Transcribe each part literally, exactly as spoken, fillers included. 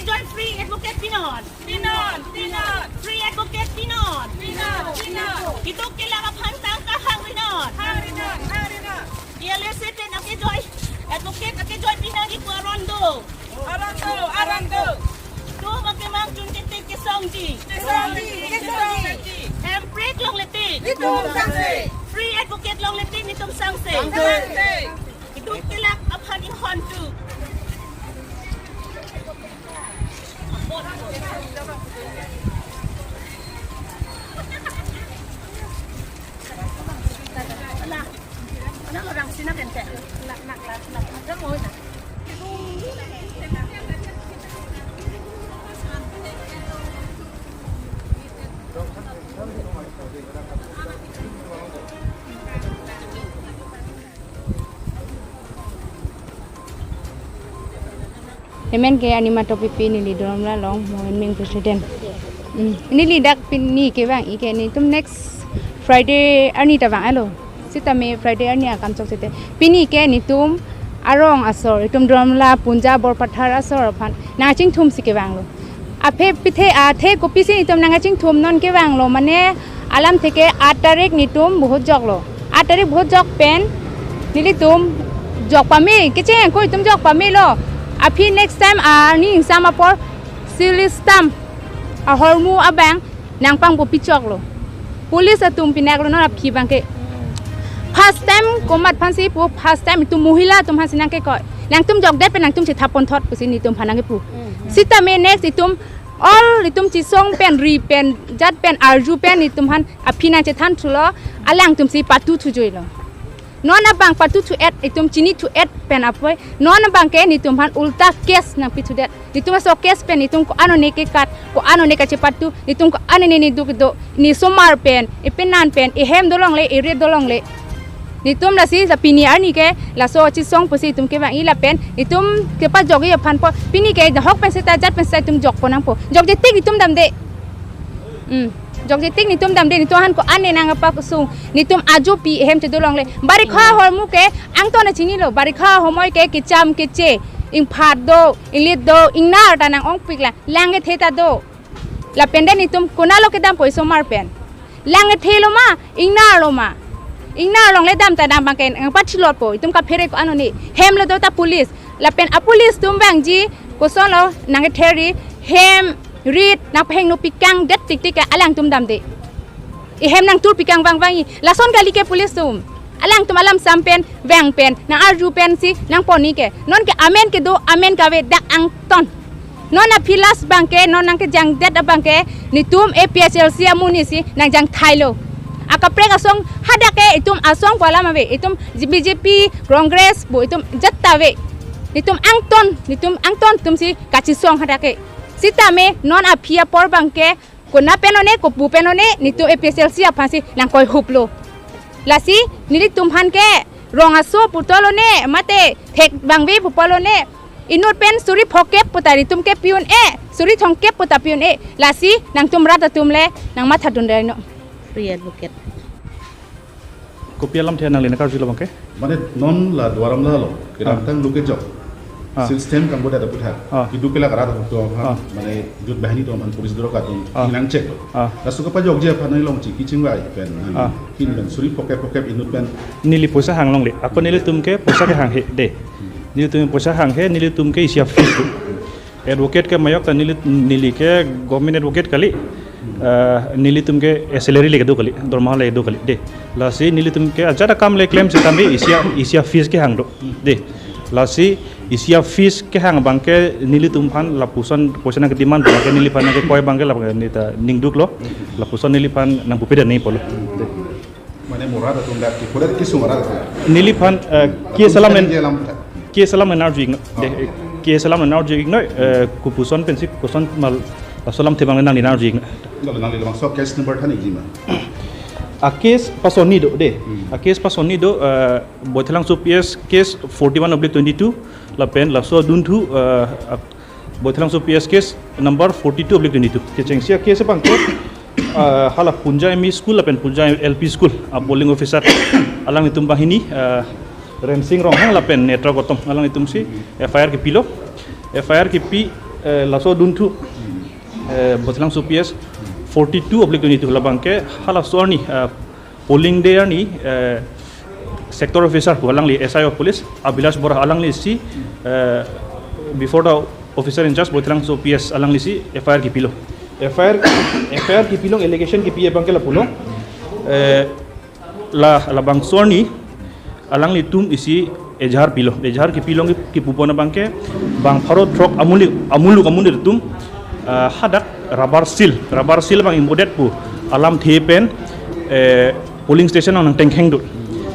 Join free advocate pinon. Pinon, pinon. Free advocate pinon. Pinon, pinon. Keduk kelak aphan tangka hangrinon. Hangrinon, hangrinon. L S A pen ake join advocate ake join pinangji pu aron do. Aron do, aron do. Tum akemang chun ketik kesongji. Kesongji, kesongji. Hemprek longle tik. Netum sangse. Free advocate longle tik netum sangse. Sangse. Keduk kelak aphan inghon tu. Amen ke Anima Topipi, neli Dolamla along Mohan Ming president. Hmm. Neli dak pini kevang-i ke netum next Friday arni ta vang-etlo. Sitame Friday arni akam chok sete. Pini ke netum arong asor, itum Dolamla Punja Borpathar asor aphan nangchingthum si kevanglo. Aphi pithe athe kopisi netum nangchingthum non kevanglo, mane alamthe ke aat tarik netum vote joklo. Aat tarik vote jok pen nelitum jok pame, kecheng ko itum jok pamelo. Aphi next time arni ingsam apor seal stamp ahormu abang nangpangpo pichoklo. Police atum pinaklo non aphi abangke. First time komat aphansi pu, first time itum mohila atum aphansi nangkekoi. Nangtum jokdet pen nangtum chethap ponthot pusi netum aphan nangkepu. Sitame next itum all itum chesong pen, ri pen, jat pen, arju pen itum aphan aphi nangchethan thulo, alangtum si patu thujuilo. Non abang patu thu-et, itum chini thu-et pen apoi. Non abangke netum aphan ulta case nangpi thudet. Netum aso case pen netum ko-an one kekat, ko-an one kachepatu, netum ko-an one neduk do, ne somar pen, ipenan pen, ihem dolongle, ire dolongle. Netum lasi sa pini arni ke laso chesong pusi itum kevang-i lapen netum kepajok-i aphan po, pini ke dahok pen seta jat pen seta itum jokpo nangpo. Jokje tik netum damde. Hmm. Jokje tik netum damde, netum aphan ko-an ne nangpasung, netum ajopi hem chedolongle. Barikha ahormu ke angton chinilo, barikha ahormu ke kecham keche, ingphat do, inglit do, ingnar ta nang-ongpiklang, lang kethe ta do. Lapen de netum konatlo kedampo isomar pen. Lang kethe lo ma, ingnar lo ma. Ingnar longle dam ta dam abangke nangpachilotpo, itum kaphere ko-an one. Hem lo do ta police. Lapen apolice atum vangji, kosonlo nangketheri, hem, rit, nangpahingno pikangdet tiktik ke alangtum damde. Ihem nangtur pikang vangvang-i. Lason kali ke police atum. Alangtum alam sam pen, vang pen, nang-arju pensi nangpon-i ke. Non ke amen kedo, amen kave dak angton. Non aphi last abangke, non nangkejangdet abangke, netum A P H L C amonit si nangjangthailo. Akaprek asong hadak ke itum asong pu alam ave, itum B J P, Congress, pu itum jat ta ave. Netum angton, netum angton atum si kachesong hadak ke. Sitame non aphi apor abangke, konat pen one, kopu pen one, netum A P H L C aphansi nangkoihuplo. Lasi nelitum aphan ke rong aso putol one, mate thek bangve pupol one. Inut pen suri phokep puta netum ke pi un-e, suri thomkep puta pi un-e. Lasi nangtum rat atum le nangmathadun dai non. Free advocate. Kopi alamthe nangli nangkarjulo abangke? Mane non la Duar Amla along, ah, kedamtang loke jok. Ah. Seal stamp kangbodet aputhak. Ah. Keduk kelak arat atum aphan, ah, mane jut bahini atum aphan police dorok atum, ah, nangcheklo. Ah. Laso kepajokji aphan nangli chingvai pen, ah, kin pen suri phokep phokep inut pen. Neli poisa hang longle. Ako nelitum ke poisa kehang he de. Hmm. Nelitum poisa hang he, nelitum ke isi a-fees do. Advocate ke majok ta neli, neli ke government advocate kali. Eh, nelitum ke salary le kedo kali, dormaha le kedo kali de. Lasi nelitum ke ajat akam le klem setame isi a, isi a-fees kehang do de. Lasi isi a-fees kehang abangke nelitum aphan lapuson poisa nangkedemand abangke neliphan nangkekoi abangke la neta ningduklo. Lapuson neliphan nangpupedet nangji pulo. De. Mane mo rat atum dak ke, kodak kesung rat atum. Neliphan, eh, case alam en-, case alam en-, case alam nang-arju-iknon. De, ah, case alam nang-arju-iknon, eh, kopuson pensi, koson ma laso alamthe abang nangli nang-arju-iknon. Nangli, nangli labangso case number than-ikji ma? A-case pasonni do, de. Hmm. A-case pasonni do, eh, Boithalangso P S case forty-one oblique twenty-two, lapen laso adunthu, eh, Boithalangso P S case number forty-two oblique twenty-two. Kechengsi a-case abangke, ah, hala Punja M E School lapen Punja L P School a-polling officer alanglitum banghini, ah, Rensing Ronghang lapen Netra Gautam alanglitumsi F I R kepilo. F I R kepi, Eh, laso adunthu, eh, Bothelangso P S forty-two oblique twenty-two labangke halaso arni, eh, polling day arni, eh, sector officer pu alangli S I of police, Abhilash Bora alanglisi, eh, before the officer in charge Bothelangso P S alanglisi F I R kipilo. F I R, F I R kipilong allegation kipi abangke lapulo. Eh, la, labangso arni alanglitum isi ejhar pilo. Ejhar kipilong kipupon abangke bang pharo throk amuli, amuluk amonit atum, ah, hadak rubber seal, rubber seal bang imbodet pu alamthe pen, eh, polling station nangtengkhengdut.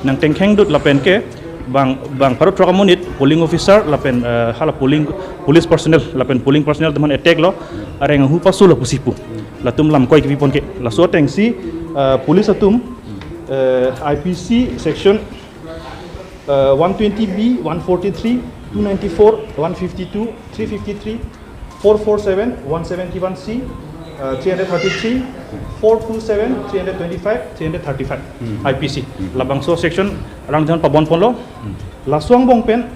Nangtengkhengdut lapenke bang, bang pharo throk amonit polling officer lapen, eh, hala polling, police personnel lapen polling personnel atum aphan attack lo, areng ahu paso lo pusi pu. Latum lamkoi kipipon ke. Laso atengsi, eh, police atum, eh, I P C section, eh, one twenty B, one forty-three, two ninety-four, one fifty-two, three fifty-three, four forty-seven, one seventy-one C, eh, three hundred thirty-three, four twenty-seven, three twenty-five, three thirty-five, Hmm. I P C. Hmm. Labangso section alang jan pabon ponlo. Hmm. Laso angbong pen,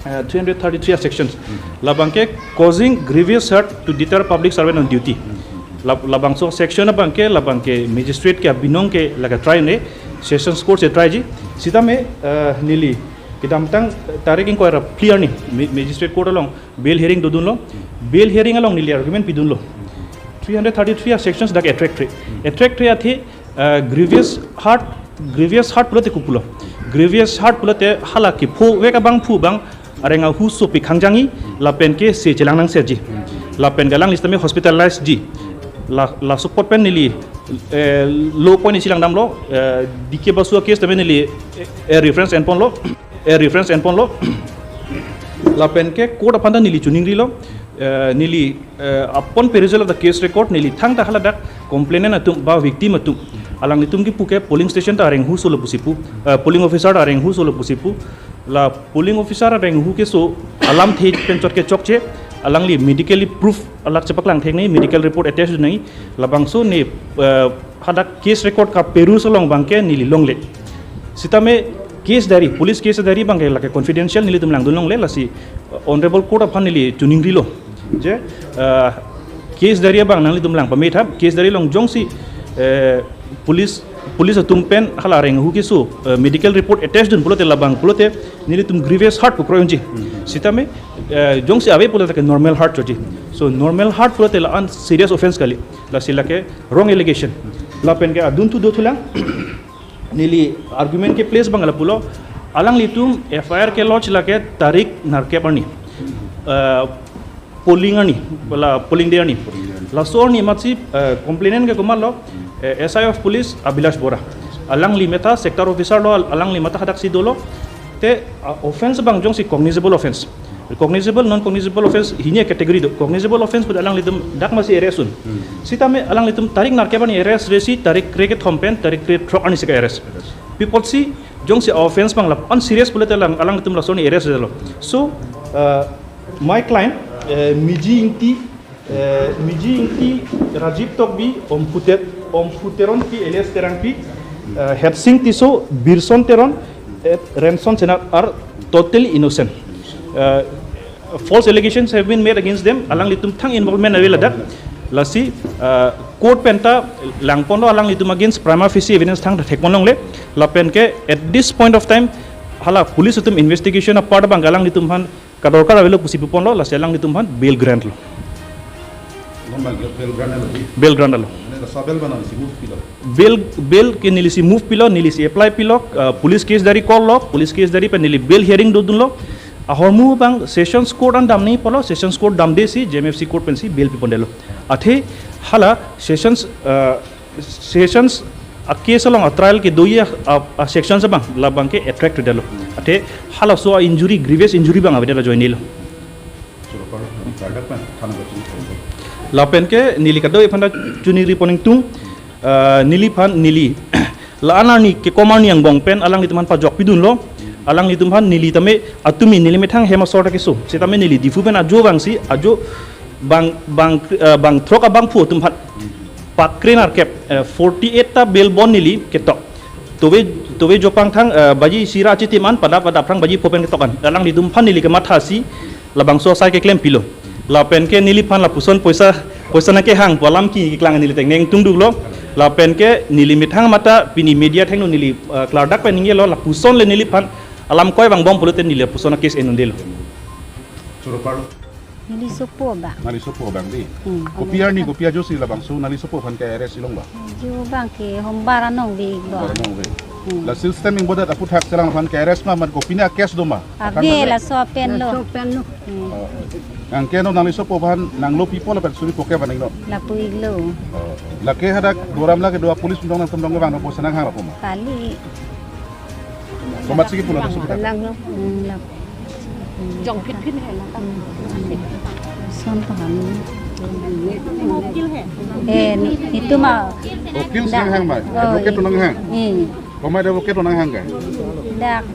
eh, three hundred thirty-three sections. Hmm. Labangke causing grievous hurt to deter public servant on duty. Hmm. Lab-, labangso section abangke, labangke magistrate ke abinong ke lake try ne, sessions court si try ji. Sitame, eh, neli kedamtang tarik ingkoi ra phli arni ma-, magistrate court along bail hearing dodunlo. Bail hearing along neli argument pidunlo. Three hundred thirty-three sections dak attract re. Attract re athe, eh, grievous hurt, grievous hurt pulote kopulo. Grievous hurt pulote hala kephovek abangphu bang areng ahu so pikhang jangji, lapenke se chelang nangserji. Lapen galang listame hospitalized ji. La, laso apot pen neli, eh, law point isi langdamlo, eh, D K Basu case tame neli, eh, reference enponlo, eh, reference enponlo. Lapenke court aphan ta neli chiningrilo, eh, neli, eh, upon perusal of the case record, neli thangta haladak complainant atum ba victim atum alanglitum kipu ke polling station ta areng ahu so lo pusi pu, eh, polling officer ta areng ahu so lo pusi pu. La polling officer areng ahu keso alamthe pen chot ke chokche, alangli medically proof alak chepaklangthek nangji, medical report attached nangji, labangso ne, eh, hadak case record kaperus along abangke neli longle. Sitame case diary, police case diary abangke lake confidential, nelitum langdun longle, lasi, eh, honorable court aphan neli chiningrilo. Je, eh, case diary abang nanglitum lang pamethap, case diary along jongsi, eh, police, police atum pen hala areng ahu keso, eh, medical report attached dun pulote labang pulote nelitum grievous hurt pu kroi unji. Sitame, eh, jongsi ave pulote ke normal hurt choji. So normal hurt pulote la-an serious offense kali. Lasi lake wrong allegation. Lapenke adunthu dothulang. Neli argument ke place abang lapulo. Alanglitum F I R ke lodge lake tarik nerkep arni. Eh, polling arni, la polling day arni. Polling day arni. Laso arni amatsi, eh, complainant ke komatlo, eh, S I of police Abhilash Bora. Alangli matha sector officer lo, al-, alangli matha hadaksi dolo. Te, ah, offense abang jongsi cognizable offense. Cognizable, non cognizable offense hini category do. Cognizable offense pu alanglitum dak masi arrest un. Hmm. Sitame alanglitum tarik nerkep arni arrest resi tarik kre kethom pen tarik kre throk arni si ke-arrest. Arrest. Pi apotsi jongsi offense abang la-an serious pulote alang, alanglitum laso arni arrest lo. So, uh, my client, uh, Miji Ingti, uh, Miji Ingti, Rajiv Tokbi, Omphu Ter-, Omphu Teronpi alias Terangpi, uh, Hetsing Tisso, Birson Teron, at Renson Senar are totally innocent. Uh, false allegations have been made against them. Alanglitum thang involvement ave ladak. Lasi, uh, court pen ta langponlo alanglitum against prima facie evidence thang thekpon longle. Lapenke at this point of time hala police atum investigation apart abang alanglitum aphan kadorkar avelo pusi puponlo, lasi alanglitum aphan bail grant lo. Non bang bail grant lo. Bail grant lo. Mane laso bail abang neli si move pilo. Bail, bail ke neli si move pilo, neli si apply pilo, uh, police case diary call lo, police case diary pen neli bail hearing dodunlo. Ahormu abang sessions court an damji pulo, sessions court damde si J M F C court pensi bail pipondetlo. Athe hala sessions, uh, sessions a case along a trial kedoji a, a, a sections abang labangke attract detlo. Athe halaso a injury, grievous injury abang avedet ajoine lo. Lapenke neli kadokave aphan ta chiningri pon ingtung, ah, neliphan neli la-an arni kekom arni angbong pen alanglitum aphan pajok pidunlo, alanglitum aphan neli tame atumi neli methang hem asor ta keso. Sitame neli Diphu pen ajo abangsi, ajo bang, bang, ah, bang throk abangphu atum aphan pak kre nerkep, eh, forty-eight ta bail bond neli ketok. Tove, tove jopang thang, eh, baji isi ra achitim an, pada, pada aphrang baji pho pen ketok an. Alanglitum aphan neli kemathasi labangso asai keklem pilo. Lapen ke neliphan lapuson poisa, poisa nangkehang pu alam keklang neli tengneng tungduklo. Lapen ke neli methang mate pini media athengno neli, eh, klardak pen ningjelo, lapuson le neliphan alam koi vangbom pulote neli lapuson a-case en-un-edetlo. Choro paro. Neli sopo abang. Nangli sopo abang dei. Hmm. Kopi arni, kopi ajoksi labangso nangli sopo aphan ke-arrest ilong ba? Jo abang ke hombar anong vek ba. Hombar anong vek. Hmm. La system ingbodet aphuthak chelang aphan ke-arrest ma, mate kopine a-case do ma? Ave, laso penlo. Laso penlo. Hmm. Oh, oh. Nangkeno nangli sopo aphan nanglo pipo lapen suri phokep aning non? Lapu-iklo. Oh, oh. Lake hadak doram lake do a-police atum nangtum dong vang no poisa nanghang lapu ma? Kali. Komatsi kipu laso aphuthak? Nang lo. Hmm, lap. Jong phit phit he lang. Son to han. Eh, ni, nitum a. Okil si nanghang ma? Oh, advocate to nanghang? Eh. Komai advocate to nanghang ke? Dak.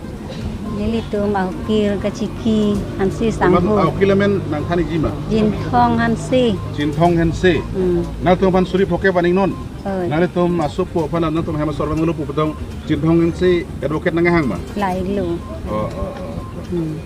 Nelitum a okil kachiki hansi sangho. Okil amen nangthan-ikji ma? Jinthong Hanse. Jinthong Hanse. Hmm. Nangtum aphan suri phokep aning non? Oi. Nanglitum asopo aphan nangtum hem asor vanglo pu putong Jinthong Hanse advocate nanghang ma? La-iklo. Oh, oh, oh. Hmm.